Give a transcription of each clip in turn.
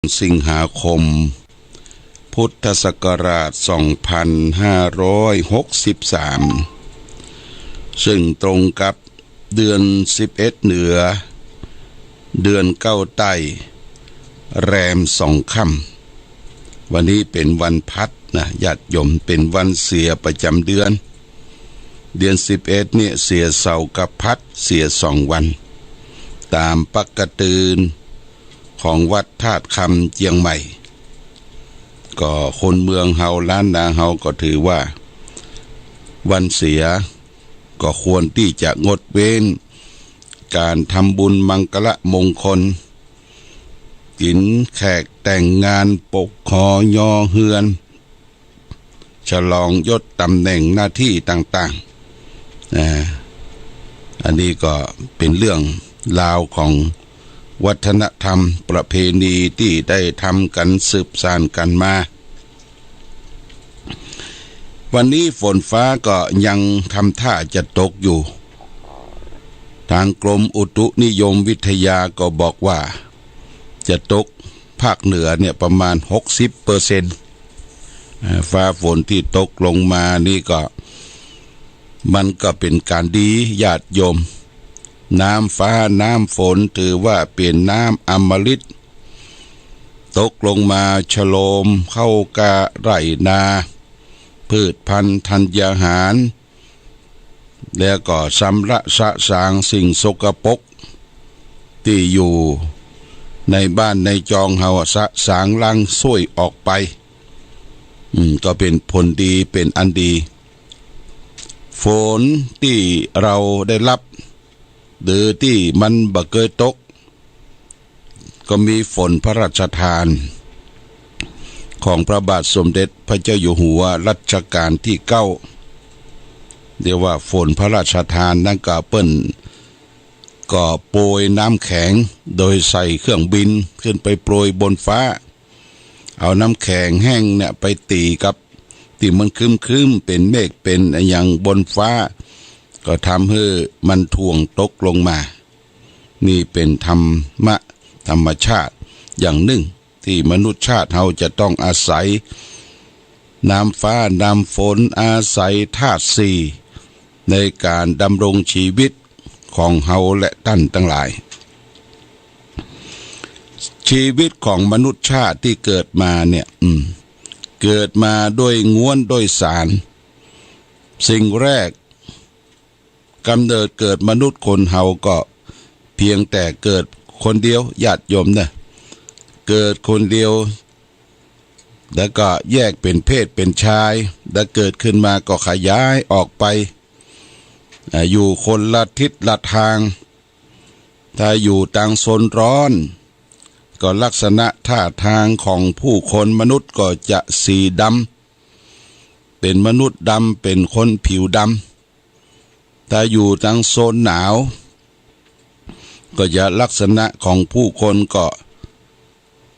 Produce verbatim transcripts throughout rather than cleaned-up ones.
สิงหาคม พุทธศักราช สองพันห้าร้อยหกสิบสาม ซึ่งตรงกับเดือนสิบเอ็ดเหนือ เดือนเก้าใต้ แรมสองค่ำ วันนี้เป๋นวันพัดนะ ญาติโยม เป๋นวันเสียประจำเดือน เดือนสิบเอ็ดเนี่ยเสียเสาร์กับพัด เสียสองวัน ต๋ามปกติของวัดธาตุคำเจียงใหม่ ก็คนเมืองเฮาล้านนาเฮาก็ถือว่าวันเสีย ก็ควรตี้จะงดเว้นก๋านทำบุญมังคละมงคล กิ๋นแขกแต่งงาน ปกขอยอเฮือน ฉลองยศต๋ำแหน่งหน้าตี้ต่างๆ อ่า อันนี้ก็เป๋นเรื่องราวของวัฒนธรรมประเพณีตี้ได้ทำกั๋นสืบสานกั๋นมา วันนี้ฝนฟ้าก็ยังทำท่าจะตกอยู่ ตางกรมอุตุนิยมวิทยาก็บอกว่าจะตกภาคเหนือเนี่ยประมาณหกสิบเปอร์เซ็นต์ อ่า ฟ้าฝนตี้ตกลงมานี่ก็ มันก็เป๋นก๋านดี ญาติโยม น้ำฟ้าน้ำฝนถือว่าเป๋นน้ำอมฤต ตกลงมาชโลมเข้ากาไร่นา พืชพันธุ์ธัญญาหาร แล้วก็ชำระสะสางสิ่งสกปรกตี้อยู่ในบ้านในจองเฮา สะสางล้างส้วยออกไป อืม ก็เป๋นผลดี เป๋นอันดี ฝนตี้เฮาได้ฮับ หรือตี้มันบ่เกยตก ก็มีฝนพระราชทาน ของพระบาทสมเด็จพระเจ้าอยู่หัวรัชกาลตี้เก้า เรียกว่าฝนพระราชทานนั้นก็เปิ้นก็โปรยน้ำแข็ง โดยใส่เครื่องบินขึ้นไปโปรยบนฟ้า เอาน้ำแข็งแห้งเนี่ยไปตี๋กับตี้มันครึ้มๆ เป๋นเมฆเป๋นอะหยังบนฟ้า ก็ทำหื้อมันถ่วงตกลงมา นี่เป๋นธรรมะ ธรรมชาติอย่างนึ่งตี้มนุษย์ชาติเฮาจะต้องอาศัยน้ำฟ้าน้ำฝน อาศัยธาตุสี่ในก๋านดำรงชีวิตของเฮาและต้านตังหลาย ชีวิตของมนุษย์ชาติตี้เกิดมาเนี่ย อืม เกิดมาด้วยง้วนด้วยสาร สิ่งแรก ก๋ำเนิดเกิดมนุษย์คนเฮาก็เพียงแต่เกิดคนเดียว ญาติโยมนะ เกิดคนเดียว แล้วก็แยกเป๋นเพศเป๋นชาย แล้วเกิดขึ้นมาก็ขยายออกไป อ่า อยู่คนละทิศละตาง ถ้าอยู่ตางโซนร้อน ก็ลักษณะท่าตางของผู้คนมนุษย์ก็จะสีดำ เป๋นมนุษย์ดำ เป๋นคนผิวดำ ถ้าอยู่ตางโซนหนาว ก็จะลักษณะของผู้คนก็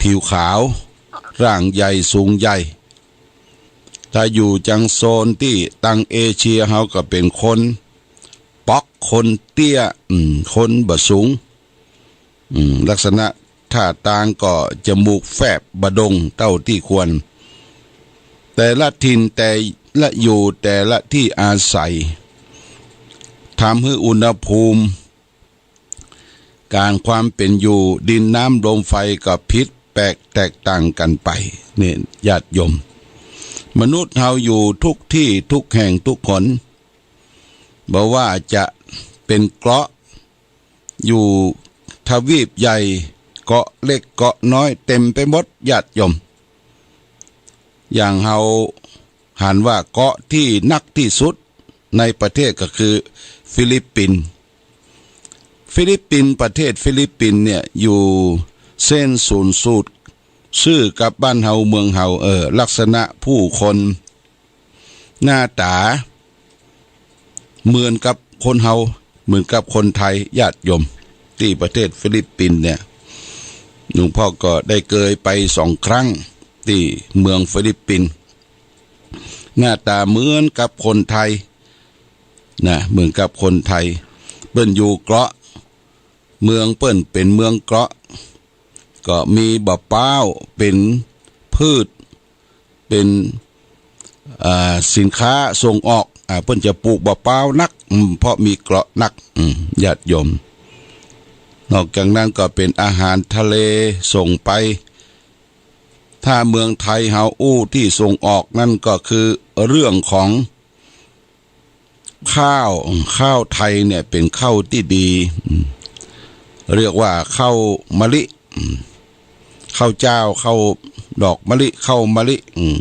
ผิวขาว ร่างใหญ่สูงใหญ่ ถ้าอยู่ตางโซนตี้ตางเอเชียเฮาก็เป๋นคนป๊อก คนเตี้ย อืม คนบ่สูง อืม ลักษณะท่าตางก็จมูกแฟบ บ่โด่งเต้าตี้ควร แต่ละถิ่นแต่ละอยู่แต่ละตี้อาศัย ทำหื้ออุณหภูมิ ก๋านความเป๋นอยู่ ดินน้ำลมไฟก็ผิดแปลกแตกต่างกั๋นไป เนี่ย ญาติโยม มนุษย์เฮาอยู่ทุกตี้ทุกแห่งทุกหน บ่ว่าจะเป๋นเกราะ อยู่ทวีปใหญ่ เกาะเล็กเกาะน้อยเต็มไปหมด ญาติโยม อย่างเฮาหันว่าเกาะตี้นักตี้สุดในประเทศก็คือฟิลิปปินส์ ฟิลิปปินส์ ประเทศฟิลิปปินส์เนี่ยอยู่เส้นศูนย์สูตรซื่อกับบ้านเฮาเมืองเฮา เออ ลักษณะผู้คน หน้าต๋าเหมือนกับคนเฮา เหมือนกับคนไทย ญาติโยม ตี้ประเทศฟิลิปปินส์เนี่ย หลวงพ่อก็ได้เกยไปสองครั้งตี้เมืองฟิลิปปินส์ หน้าต๋าเหมือนกับคนไทยนะ เหมือนกับคนไทย เปิ้นอยู่เกราะ เมืองเปิ้นเป๋นเมืองเกราะ เก ก็มีบ่าป๊าวเป๋นพืช เป๋น อ่า สินค้าส่งออก อ่า เปิ้นจะปลูกบ่าป๊าวนัก อืม เพราะมีเกราะนัก อืม ญาติโยม นอกจากนั้นก็เป๋นอาหารทะเลส่งไป ถ้าเมืองไทยเฮาอู้ตี้ส่งออกนั้นก็คือเรื่องของ ข้าว ข้าวไทยเนี่ยเป๋นข้าวตี้ดี อืม เรียกว่าข้าวมะลิ อืม ข้าวเจ้า ข้าวดอกมะลิ ข้าวมะลิ อืม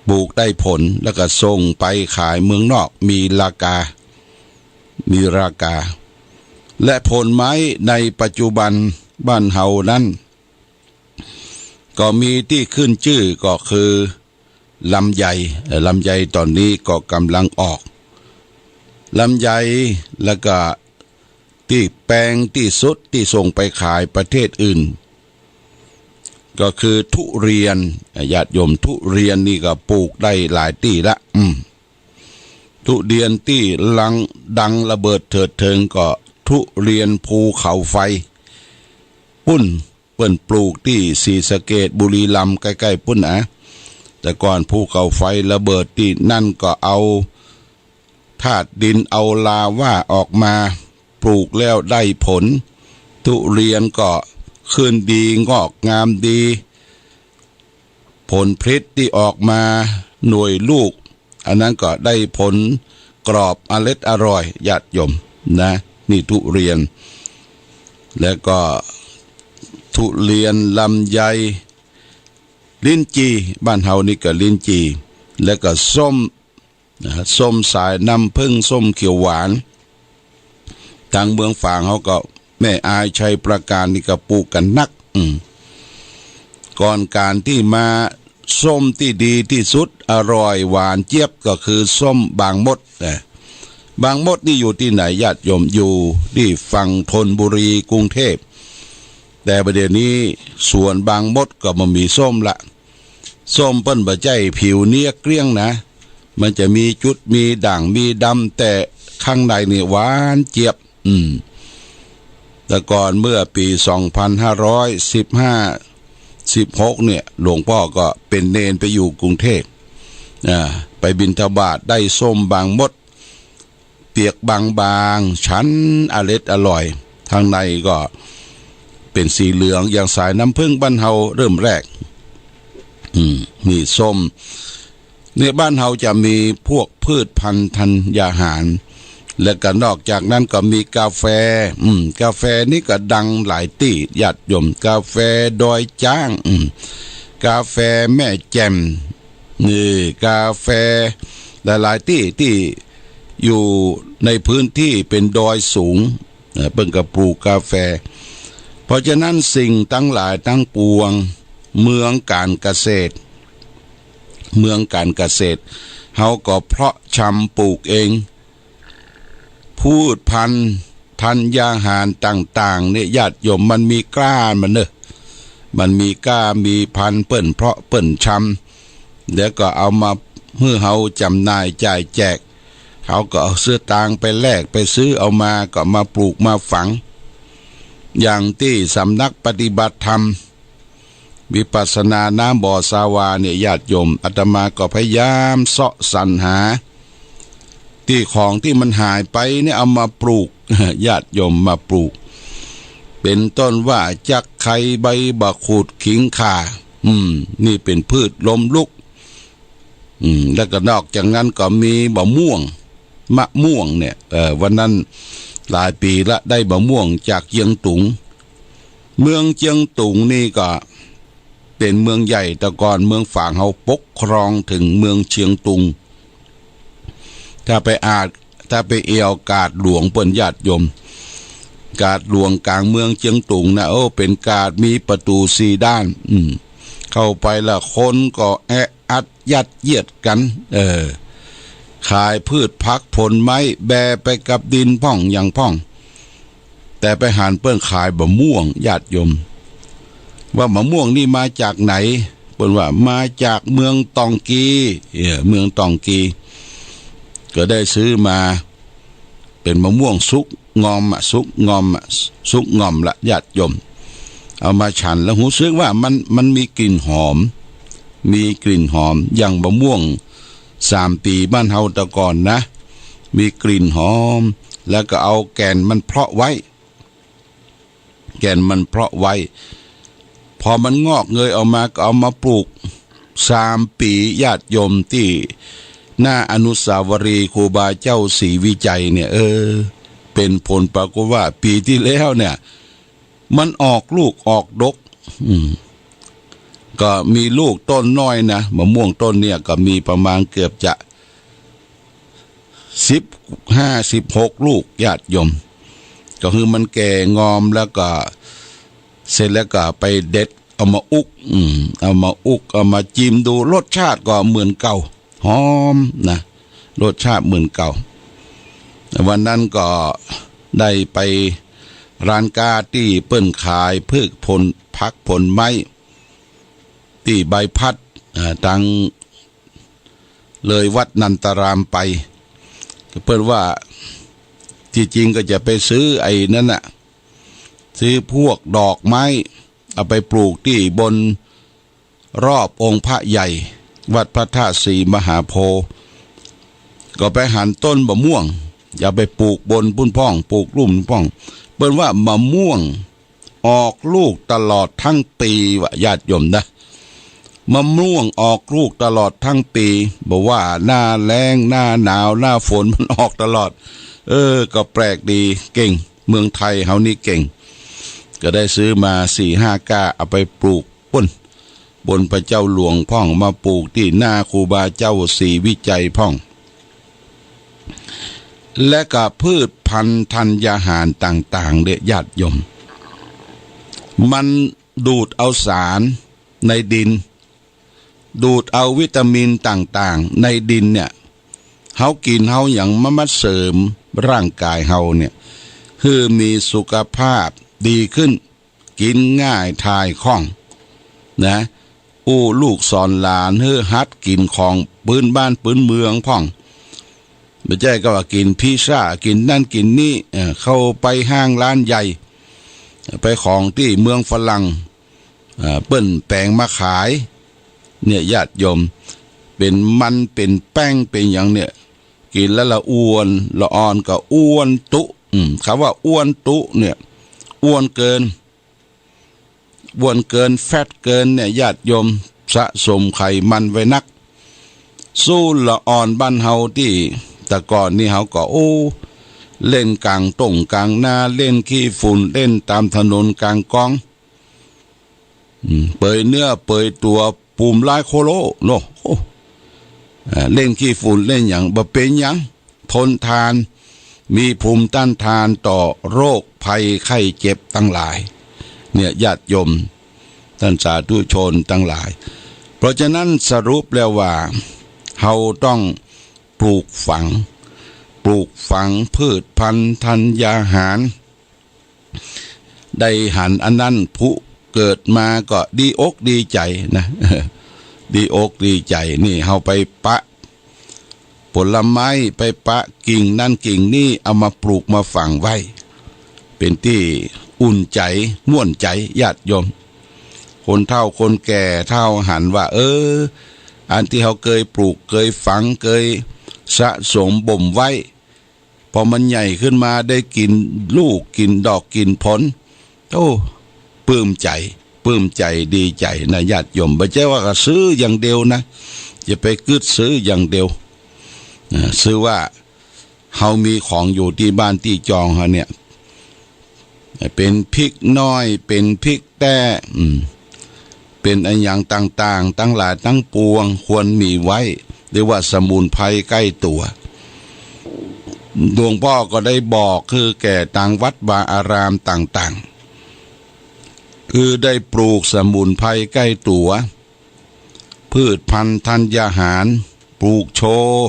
ปลูกได้ผล แล้วก็ส่งไปขายเมืองนอก มีราคา มีราคา และผลไม้ในปัจจุบันบ้านเฮานั้น ก็มีตี้ขึ้นจื้อก็คือลำไย เอ่อ ลำไยต๋อนนี้ก็ก่ำลังออก ลำไย แล้วก็ตี้แปงตี้สุดตี้ส่งไปขายประเทศอื่น ก็คือทุเรียน ญาติโยม ทุเรียนนี่ก็ปลูกได้หลายตี้ละ อืม ทุเรียนตี้ลัง ดังระเบิดเถิดเถิงก็ทุเรียนภูเขาไฟ ปุ้น เปิ้นปลูกตี้ศรีสะเกษ บุรีรัมย์ ใก้ๆ ปุ้นนะ แต่ก่อนภูเขาไฟระเบิดตี้นั่นก็เอาธาตุดิน เอาลาวาออกมาปลูกแล้วได้ผล ทุเรียนก็ขึ้นดี งอกงามดี ผลผลิตตี้ออกมา หน่วยลูก อันนั้นก็ได้ผลกรอบอร็ดอร่อย ญาติโยมนะ นี่ทุเรียน แล้วก็ทุเรียน ลำไย ลิ้นจี่ บ้านเฮานี่ก็ลิ้นจี่ แล้วก็ส้มนะ ส้มสายน้ำผึ้ง ส้มเขียวหวาน ตางเมืองฝางเฮาก็ แม่อาย ชัยปราการนี่ก็ปลูกกั๋นนัก อืม ก่อนก๋านตี้มาส้มตี้ดีตี้สุด อร่อยหวานเจี๊ยบ ก็คือส้มบางมดนะ บางมดนี่อยู่ตี้ไหนญาติโยม อยู่ตี้ฝั่งธนบุรี กรุงเทพ แต่บ่าเดี่ยวนี้สวนบางมดก็บ่มีส้มละ ส้มเปิ้นบ่ใจ้ผิวเนี้ยเกลี้ยงนะ มันจะมีจุด มีด่าง มีดำ แต่ข้างในนี่หวานเจี๊ยบ อืม แต่ก่อนเมื่อปี๋สองพันห้าร้อยสิบห้า สิบหก เนี่ย หลวงป้อก็เป๋นเณรไปอยู่กรุงเทพ อ่า ไปบิณฑบาตได้ส้มบางมด เปียกบางๆ ฉันอร็ดอร่อย ข้างในก็เป๋นสีเหลือง อย่างสายน้ำผึ้งบ้านเฮาเริ่มแรก อืม นี่ส้ม เนี่ยบ้านเฮาจะมีพวกพืชพันธุ์ธัญญาหาร และก็นอกจากนั้นก็มีกาแฟ อืม กาแฟนี่ก็ดังหลายตี้ ญาติโยม กาแฟดอยจ๊าง อืม กาแฟแม่แจ่ม นี่กาแฟหลายๆ ตี้ ตี้อยู่ในพื้นตี้เป๋นดอยสูง เอ่อ เปิ้นก็ปลูกกาแฟ เพราะฉะนั้นสิ่งตังหลายตังปวง เมืองก๋านเกษตร เมืองก๋านเกษตร เฮาก็เพาะชำปลูกเอง พืชพันธุ์ธัญญาหารต่างๆ เนี่ย ญาติโยม มันมีกล้ามันเน่อ มันมีกล้ามีพันธุ์ เปิ้นเพาะเปิ้นชำ แล้วก็เอามาหื้อเฮาจ๋ำหน่ายจ่ายแจก เขาก็เอาเสียตังค์ไปแลกไปซื้อเอามา ก็มาปลูกมาฝัง อย่างตี้สำนักปฏิบัติธรรมวิปัสสนาน้ำบ่อสาวาเนี่ย ญาติโยม อาตมาก็พยายามเซาะสรรหา ตี้ของตี้มันหายไปเนี่ยเอามาปลูก ญาติโยม มาปลูก เป๋นต้นว่าจักไคร้ ใบบ่าขูด ขิงข่า อืม นี่เป๋นพืชล้มลุก อืม แล้วก็นอกจากนั้นก็มีบ่าม่วง มะม่วงเนี่ย เอ่อ วันนั้นหลายปี๋ละ ได้บ่าม่วงจากเจียงตุง เมืองเจียงตุงนี่ก็เป๋นเมืองใหญ่ แต่ก่อนเมืองฝางเฮาปกครองเถิงเมืองเจียงตุง ถ้าไปอาด ถ้าไปแอ่วกาดหลวงเปิ้น ญาติโยม กาดหลวงก๋างเมืองเจียงตุงนะ โอ้ เป๋นกาดมีประตู๋สี่ด้าน อืม เข้าไปละคนก็แออัดยัดเยียดกั๋น เออ ขายพืชผักผลไม้ แบไปกับดินพ่องหยังพ่อง แต่ไปหันเปิ้นขายบ่าม่วง ญาติโยม ว่าบ่าม่วงนี่มาจากไหน เปิ้นว่ามาจากเมืองตองกี เออ เมืองตองกี ก็ได้ซื้อมา เป๋นบ่าม่วงสุกงอมอะ สุกงอมอะ สุกงอมละ ญาติโยม เอามาฉันแล้วฮู้สึกว่ามัน มันมีกลิ่นหอม มีกลิ่นหอม อย่างมะม่วงสามปี๋บ้านเฮาแต่ก่อนนะ มีกลิ่นหอม แล้วก็เอาแก่นมันเพาะไว้ แก่นมันเพาะไว้ พอมันงอกเงยออกมาก็เอามาปลูก สามปี๋ ญาติโยม ตี้หน้าอนุสาวรีย์ครูบาเจ้าศรีวิชัยเนี่ย เออ เป๋นผลปรากฏว่าปี๋ตี้แล้วเนี่ย มันออกลูกออกดก อืม ก็มีลูกต้นน้อยนะ มะม่วงต้นเนี่ยก็มีประมาณเกือบจะ สิบห้า สิบหก ลูก ญาติโยม ก็คือมันแก่งอมแล้วก็ เสร็จแล้วก็ไปเด็ดเอามาอุ๊ก อืม เอามาอุ๊ก เอามาจิมดู รสชาติก็เหมือนเก่า หอมนะ รสชาติเหมือนเก่า วันนั้นก็ได้ไปร้านก๊าตี้เปิ้นขายพืชผล ผักผลไม้ ตี้ใบพัด อ่า ตางเลยวัดนันตารามไป เปิ้นว่า ตี้จริงก็จะไปซื้อไอ้นั้นน่ะ ซื้อพวกดอกไม้ เอาไปปลูกตี้บนรอบองค์พระใหญ่ วัดพระธาตุศรีมหาโพธิ์ ก็ไปหันต้นมะม่วง จะไปปลูกบนปุ้นพ่อง ปลูกลุ่มพ่อง เปิ้นว่ามะม่วง ออกลูกตลอดทั้งปี๋ว่ะ ญาติโยมนะ มะม่วงออกลูกตลอดทั้งปี๋ บ่ว่าหน้าแล้ง หน้าหนาว หน้าฝน มันออกตลอด เออ ก็แปลกดี เก่ง เมืองไทยเฮานี่เก่ง ก็ได้ซื้อมาสี่ห้าก้า เอาไปปลูกปุ้น บนพระเจ้าหลวงพ่อง มาปลูกตี้หน้าครูบาเจ้าศรีวิชัยพ่อง และก็พืชพันธุ์ธัญญาหารต่างๆ เนี่ย ญาติโยม มันดูดเอาสารในดิน ดูดเอาวิตามินต่างๆ ในดินเนี่ย เฮากิ๋นเฮาหยังมา มาเสริมร่างก๋ายเฮาเนี่ย หื้อมีสุขภาพดีขึ้น กิ๋นง่าย ถ่ายคล่อง นะ อู้ลูกสอนหลานหื้อหัดกิ๋นของปื๊นบ้านปื๊นเมืองพ่อง บ่ใจ้ก็ว่ากิ๋นพิซซ่า กิ๋นนั่นกิ๋นนี่ เอ่อ เข้าไปห้างร้านใหญ่ ไปของตี้เมืองฝรั่ง เอ่อ เปิ้นแป๋งมาขาย เนี่ย ญาติโยม เป๋นมัน เป๋นแป้ง เป๋นหยังเนี่ย กิ๋นแล้วละอ้วน ละอ่อนก็อ้วนตุ๊ อืม คำว่าอ้วนตุ๊เนี่ย อ้วนเกิน อ้วนเกิน แฟตเกินเนี่ย ญาติโยม สะสมไขมันไว้นัก สู้ละอ่อนบ้านเฮาตี้แต่ก่อนนี่เฮาก็ โอ้ เล่นก๋างต้งก๋างนา เล่นขี้ฝุ่น เล่นต๋ามถนนก๋างกอง อืม เปยเนื้อเปยตั๋ว ปูมลายโคโลเนาะ โอ้ อ่า เล่นขี้ฝุ่นเล่นหยัง บ่เป๋นหยัง ทนทาน มีภูมิต้านทานต่อโรคภัยไข้เจ็บตังหลาย เนี่ย ญาติโยม ต้านสาธุชนตังหลาย เพราะฉะนั้นสรุปแล้วว่า เฮาต้องปลูกฝัง ปลูกฝังพืชพันธุ์ธัญญาหาร ได้หันอันนั้น ผู้เกิดมาก็ดีอกดีใจ๋นะ ดีอกดีใจ๋ นี่เฮาไปปะผลไม้ ไปปะกิ่งนั่นกิ่งนี่ เอามาปลูกมาฝังไว้ เป๋นตี้อุ่นใจ๋ ม่วนใจ๋ ญาติโยม คนเฒ่าคนแก่ ถ้าหันว่า เออ อันตี้เฮาเกยปลูก เกยฝัง เกยสะสมบ่มไว้ พอมันใหญ่ขึ้นมาได้กิ๋นลูก กิ๋นดอก กิ๋นผล โอ้ ปลื้มใจ๋ ปลื้มใจ๋ ดีใจ๋นะ ญาติโยม บ่ใจ้ว่าก็ซื้ออย่างเดียวนะ อย่าไปกึ๊ดซื้ออย่างเดียว นะ ซื้อว่าเฮามีของอยู่ตี้บ้านตี้จองเฮาเนี่ย เป๋นพริกน้อย เป๋นพริกแต๊ อืม เป๋นอะหยังต่างๆ ตังหลายตังปวง ควรมีไว้ เรียกว่าสมุนไพรใก้ตั๋ว หลวงป้อก็ได้บอกคือแก่ตางวัดวาอารามต่างๆ คือได้ปลูกสมุนไพรใก้ตั๋ว พืชพันธุ์ธัญญาหาร ปลูกโชว์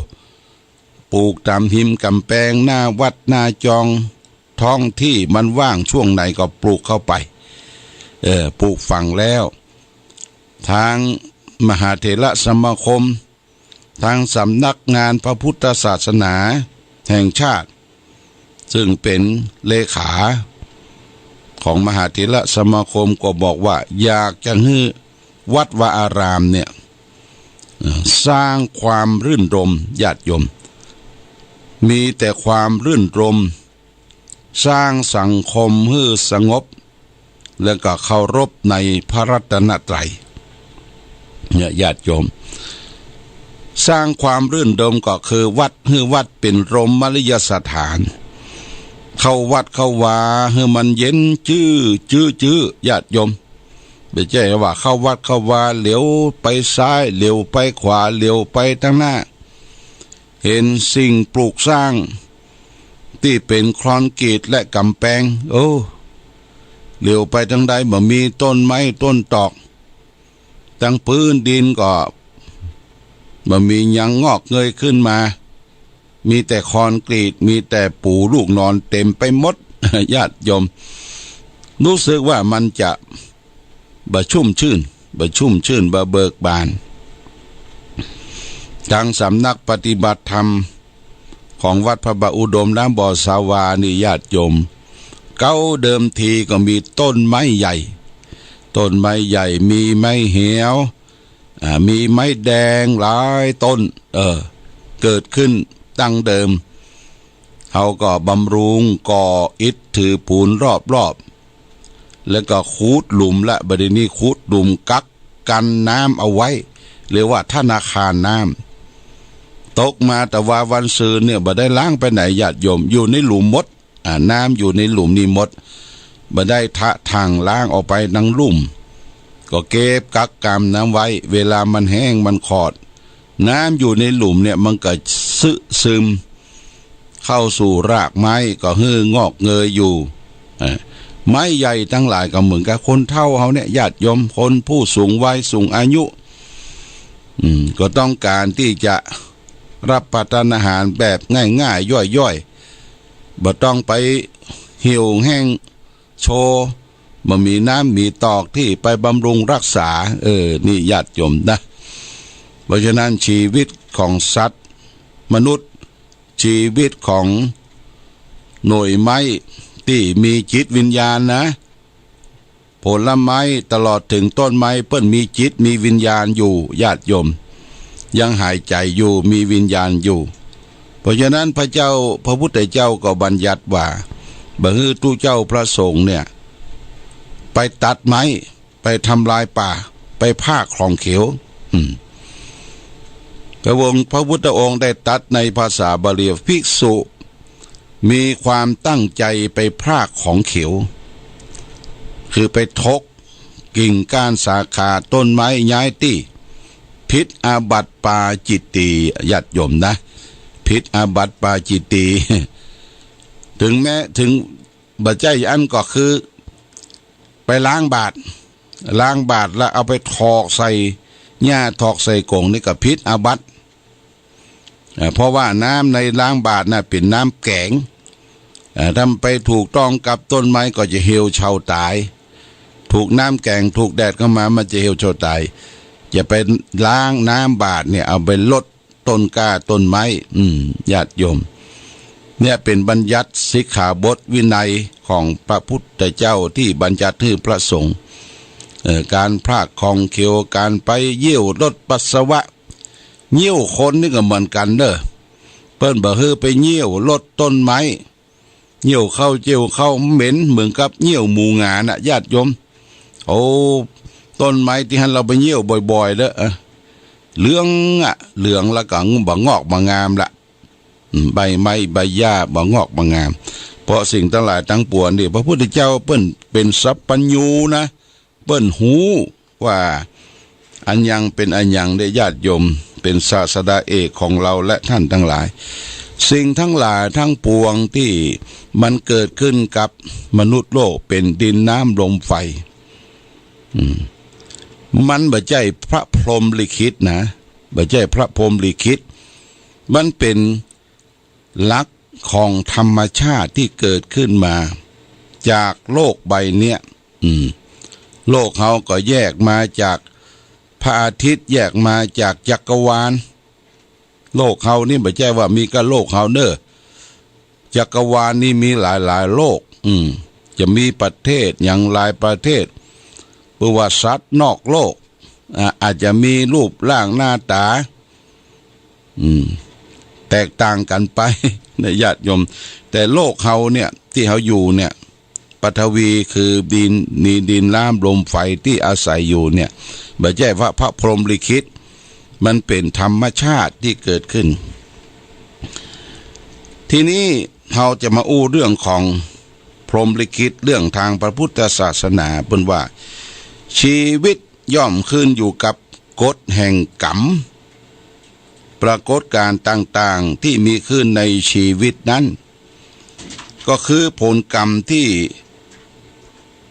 ปลูกต๋ามหิมก๋ำแปง หน้าวัดหน้าจอง ท้องตี้มันว่างช่วงไหนก็ปลูกเข้าไป เออ ปลูกฝังแล้ว ตางมหาเถรสมาคม ตางสำนักงานพระพุทธศาสนาแห่งชาติ ซึ่งเป๋นเลขาข ของมหาเถรสมาคมก็บอกว่า อยากจะหื้อวัดวาอารามเนี่ย เอ่อ สร้างความรื่นรมย์ ญาติโยม มีแต่ความรื่นรมย์ สร้างสังคมหื้อสงบ แล้วก็เคารพในพระรัตนตรัย เนี่ย ญาติโยม สร้างความรื่นรมย์ก็คือวัด หื้อวัดเป๋นรมย์มฤยสถาน เข้าวัดเข้าวาหื้อมันเย็นจื้อ จื้อ จื้อ ญาติโยม บ่ใจ้ว่าเข้าวัดเข้าวา เหลียวไปซ้าย เหลียวไปขวา เหลียวไปตังหน้า หันสิ่งปลูกสร้างตี้เป๋นคอนกรีตและก๋ำแปง โอ้ เหลียวไปตังใดบ่มีต้นไม้ต้นตอก ตังปื๊นดินก็บ่มีหยังงอกเงยขึ้นมา มีแต่คอนกรีต มีแต่ปูลูกนอนเต๋มไปหมด ญาติโยม รู้สึกว่ามันจะ บ่ชุ่มชื่น บ่ชุ่มชื่น บ่เบิกบาน ตางสำนักปฏิบัติธรรมของวัดพระบาทอุดมน้ำบ่อสาวานี่ ญาติโยม เก๊าเดิมทีก็มีต้นไม้ใหญ่ ต้นไม้ใหญ่ มีไม้แหว อ่า มีไม้แดงหลายต้น เออ เกิดขึ้นดั้งเดิม เฮาก็บำรุงก่ออิฐถือปูนรอบๆ แล้วก็ขุดหลุมละ บ่าดนี้ขุดหลุมกักกั๋นน้ำเอาไว้ เรียกว่าธนาคารน้ำ ตกมาตะวาวันซืนเนี่ย บ่ได้ล้างไปไหน ญาติโยม อยู่ในหลุมหมด อ่า น้ำอยู่ในหลุมนี่หมด บ่ได้ทะถางล้างออกไปตังลุ่ม ก็เก็บกักกำน้ำไว้ เวลามันแห้งมันขอด น้ำอยู่ในหลุมเนี่ยมันก็ซะ ซึมเข้าสู่รากไม้ ก็หื้องอกเงยอยู่ เอ่อ ไม้ใหญ่ตังหลายก็เหมือนกับคนเฒ่าเฮาเนี่ย ญาติโยม คนผู้สูงวัยสูงอายุ อืม ก็ต้องการตี้จะรับประทานอาหารแบบง่ายๆ ย่อยๆ บ่ต้องไปหิ้วแฮงโช บ่มีน้ำมีตอกตี้ไปบำรุงรักษา เออ นี่ญาติโยมนะ เพราะฉะนั้นชีวิตของสัตว์มนุษย์ ชีวิตของหน่วยไม้ตี้มีจิตวิญญาณนะ ผลไม้ตลอดเถิงต้นไม้เปิ้นมีจิตมีวิญญาณอยู่ ญาติโยม ยังหายใจ๋อยู่ มีวิญญาณอยู่ เพราะฉะนั้นพระเจ้า พระพุทธเจ้าก็บัญญัติว่า บ่หื้อตุ๊เจ้าพระสงฆ์เนี่ย ไปตัดไม้ ไปทำลายป่า ไปพรากของเขว อืม พระองค์ พระพุทธองค์ได้ตรัสในภาษาบาลีว่า ภิกษุมีความตั้งใจ๋ไปพรากของเขว คือไปถกกิ่งก้านสาขาต้นไม้ย้ายตี้ ผิดอาบัติปาจิตตี ญาติโยมนะ ผิดอาบัติปาจิตตี เถิงแม้ เถิง บ่ใจ้อั้นก็คือ ไปล้างบาตร ล้างบาตรแล้วเอาไปถอกใส่หญ้า ถอกใส่ก๋ง นี่ก็ผิดอาบัติ อ่า เพราะว่าน้ำในล้างบาตรน่ะเป๋นน้ำแก๋ง อ่า ถ้ามันไปถูกต้องกับต้นไม้ก็จะเหี่ยวเฉาต๋าย ถูกน้ำแก๋ง ถูกแดดเข้ามา มันจะเหี่ยวเฉาต๋าย จะไปล้างน้ำบาตรเนี่ย เอาไปรด ต้นกล้าต้นไม้ อืม ญาติโยม เนี่ยเป๋นบัญญัติสิกขาบทวินัยของพระพุทธเจ้าตี้บัญญัติหื้อพระสงฆ์ เอ่อ ก๋านพรากของเขว ก๋านไปเยี่ยวรดปัสสาวะ เยี่ยวคนนี่ก็เหมือนกั๋นเน่อ เปิ้นบ่หื้อไปเยี่ยวรดต้นไม้ เยี่ยวเข้าเยี่ยวเข้าเหม็นเหมือนกับเยี่ยวหมูหงาน่ะ ญาติโยม โอ้ ต้นไม้ตี้หั้นเฮาไปเยี่ยวบ่อยๆ เน่อ เอ่อ เหลืองอะ เหลืองแล้วก็บ่งอกบ่งามละ อืม ใบไม้ใบหญ้าบ่งอกบ่งาม เพราะสิ่งตังหลายตังปวงนี่ พระพุทธเจ้าเปิ้นเป๋นสัพพัญญูนะ เปิ้นฮู้ว่าอันยังเป๋นอันยังเน่อ ญาติโยม เป๋นศาสดาเอกของเฮาและท่านตังหลาย สิ่งตังหลายตังปวงตี้มันเกิดขึ้นกับมนุษย์โลก เป๋นดินน้ำลมไฟ อืม มันบ่ใจ้พระพรหมลิขิตนะ บ่ใจ้พระพรหมลิขิต มันเป๋นหลักของธรรมชาติตี้เกิดขึ้นมาจากโลกใบเนี้ย อืม โลกเฮาก็แยกมาจากพระอาทิตย์ แยกมาจากจักรวาล โลกเฮานี่บ่ใจ้ว่ามีก้าโลกเฮาเน่อ จักรวาลนี่มีหลายๆ โลก อืม จะมีประเทศอย่างหลายประเทศ ประวัติศาสตร์นอกโลก อ่า อาจจะมีรูปร่างหน้าต๋า อืม แตกต่างกั๋นไป นะญาติโยม แต่โลกเฮาเนี่ย ตี้เฮาอยู่เนี่ย ปฐวีคือดิน มีดินน้ำลมไฟตี้อาศัยอยู่เนี่ย บ่ใจ้ว่าพระพรหมลิขิต มันเป๋นธรรมชาติตี้เกิดขึ้น ทีนี้เฮาจะมาอู้เรื่องของพรหมลิขิต เรื่องตางพระพุทธศาสนา เปิ้นว่า ชีวิตย่อมขึ้นอยู่กับกฎแห่งกรรม ปรากฏการณ์ต่างๆ ตี้มีขึ้นในชีวิตนั้น ก็คือผลกรรมตี้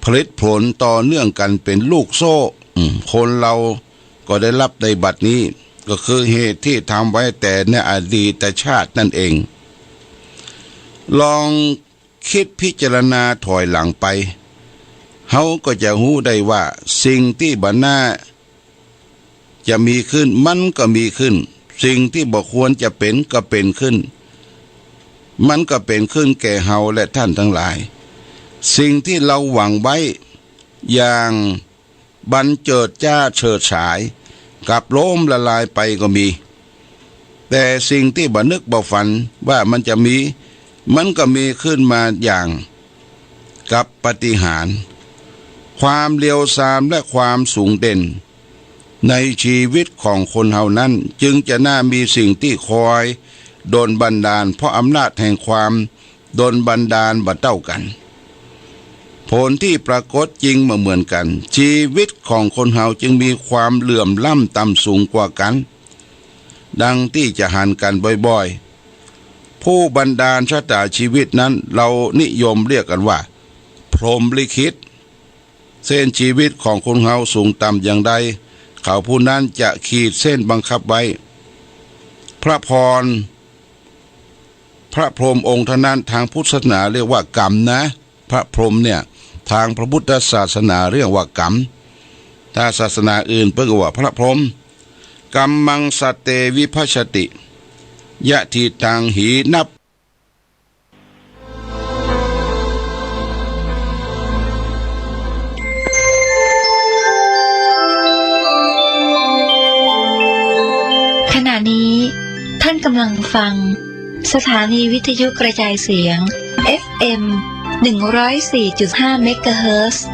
ผลิตผลต่อเนื่องกั๋นเป๋นลูกโซ่ อืม คนเฮาก็ได้ฮับในบัดนี้ ก็คือเหตุตี้ทำไว้แต่ในอดีตชาตินั้นเอง ลอง กึ๊ดพิจารณาถอยหลังไป เฮาก็จะฮู้ได้ว่าสิ่งตี้บ่น่าจะมีขึ้น มันก็มีขึ้น สิ่งตี้บ่ควรจะเป๋นก็เป๋นขึ้น มันก็เป๋นขึ้นแก่เฮาและต้านตังหลาย สิ่งตี้เฮาหวังไว้อย่าง บันเจิดจ้าเฉิดฉาย กลับล้มละลายไปก็มี แต่สิ่งตี้บ่นึกบ่ฝันว่ามันจะมี มันก็มีขึ้นมาอย่างกับปาฏิหาริย์ ความเลวทรามและความสูงเด่น ในชีวิตของคนเฮานั้น จึงจะน่ามีสิ่งตี้คอยดลบันดาล เพราะอำนาจแห่งความ ดลบันดาลบ่เต้ากั๋น ผลตี้ปรากฏจริงบ่เหมือนกั๋น ชีวิตของคนเฮาจึงมีความเหลื่อมล้ำต่ำสูงกว่ากั๋น ดังตี้จะหันกั๋นบ่อยๆ ผู้บันดาลชะตาชีวิตนั้น เฮานิยมเรียกกั๋นว่า พรหมลิขิต เส้นชีวิตของคนเฮาสูงต่ำอย่างใด เขาผู้นั้นจะขีดเส้นบังคับไว้ พระพร พระพรหมองค์เท่านั้น ตางพุทธศาสนาเรียกว่ากรรมนะ พระพรหมเนี่ย ตางพระพุทธศาสนาเรียกว่ากรรม ถ้าศาสนาอื่นเปิ้นก็ว่าพระพรหม กัมมัง สัตเต วิภัชชติ ยะถีตัง หิ นับ ขณะนี้ท่านกำลังฟังสถานีวิทยุกระจายเสียง เอฟเอ็ม หนึ่งร้อยสี่จุดห้า เมกะเฮิรตซ์